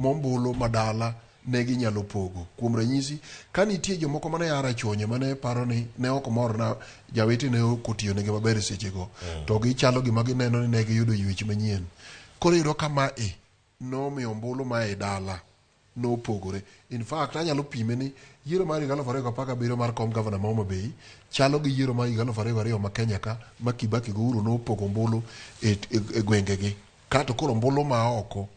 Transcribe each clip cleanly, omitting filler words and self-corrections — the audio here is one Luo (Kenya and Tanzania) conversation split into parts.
Mombulu ma dala ne ginyalo pogo. Kuom ranyisi, ka nitie jomoko mane a Rachuonyo mane paro ni ne ok mor na Jawiti ne ok otiyonegi maber e sechego, to gichalo gima gineno ni ne giyudo ywech manyien. Koro iyudo ka mae nomiyo ombulu ma e dala nopogore. In fact, anyalo pime ni yiero mar higa 2017 mar kom gavana ma Homa Bay chalo gi yiero mar higa 2002 ma Kenya ka ma Kibaki gi Uhuru nopogo ombulu e, e, e gwengegi. Kato koro ombulu ma oko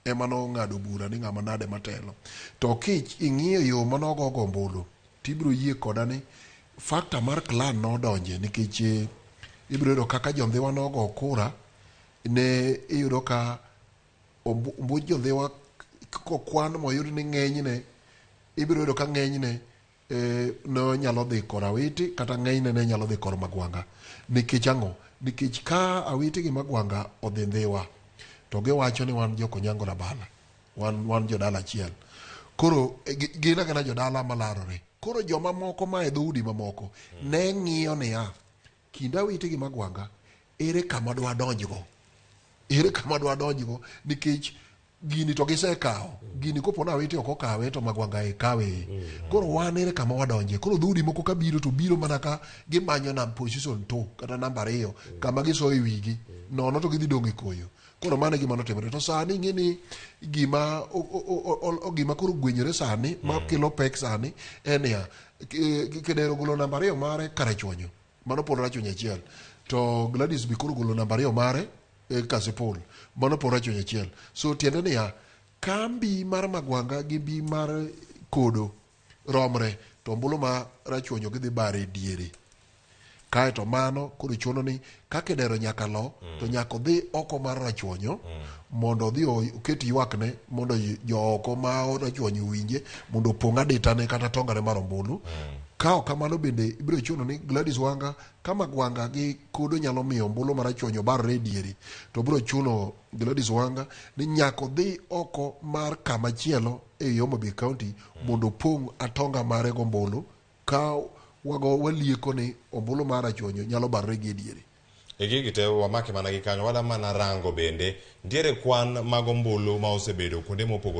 ema nong'ado bura ni ng'ama nade matelo. To ki ing'iyo yo mane ogogo ombulu, tibiro yie koda ni factor mar clan nodonje nikech ibiro yudo kaka jondhiwa nogo kura ne iyudo ka ombuch jondhiwa kokwan moyud ni ng'enyne ibiro yudo ka ng'enyne ne nyalo dhi kor Awiti kata ng'enyne ne nyalo dhi kor Magwanga. Nikech ang'o? Nikech ka Awiti gi Magwanga odhi Ndhiwa to giwacho ni wan jokonyango Rabala, wan jodala achiel. Koro gin agina jodala malarore. Koro joma moko ma e dhoudi mamoko ne ng'iyo niya, kind Awiti gi Magwanga ere kama dwadonjgo? Ere kama dwadonjgo? Nikech gini to gisekawo gini kopo ni Awiti ok okawe to Magwanga e kawe koro wan ere kama wadonje koro dhoudi moko ka biro to biro mana ka gimanyo nam position 2 kata namba 2 kama gisoyo e wigi nono to gidhi dong' e koyo koro mano e gima notimore to sani ing'e ni gima gima koro gwenyore sani makelo pek sani en niya Kedero ogolo namba 2 mare Karachuonyo mano pod Rachuonyo achiel to Gladys be koro ogolo namba 2 mare Kasipul mano pod Rachuonyo achiel so tiende niya kambi mar Magwanga gi mbi mar Kodo romre to ombulu ma Rachuonyo gidhi bare e diere kaeto mano koro chuno ni ka Kedero nyaka lo to nyaka odhi oko mar Rachuonyo mondo odhi oket ywakne mondo jooko ma Rachuonyo owinje mondo opong' aditane kata tongane mar ombulu ka ok kamano bende ibiro chuno ni Gladys Wanga ka Magwanga gi Kodo nyalo miyo ombulu mar Rachuonyo barre e diere to biro chuno Gladys Wanga ni nyaka odhi oko mar kama chielo e Homa Bay County mondo opong' atonga mare gombulu ka wago walieko ni ombulu mar Rachuonyo nyalo barre gi e diere. E gigi te wamake mana gi kanyo wada mana rango bende nitiere kwan mag ombulu ma osebedo kuonde mopogore.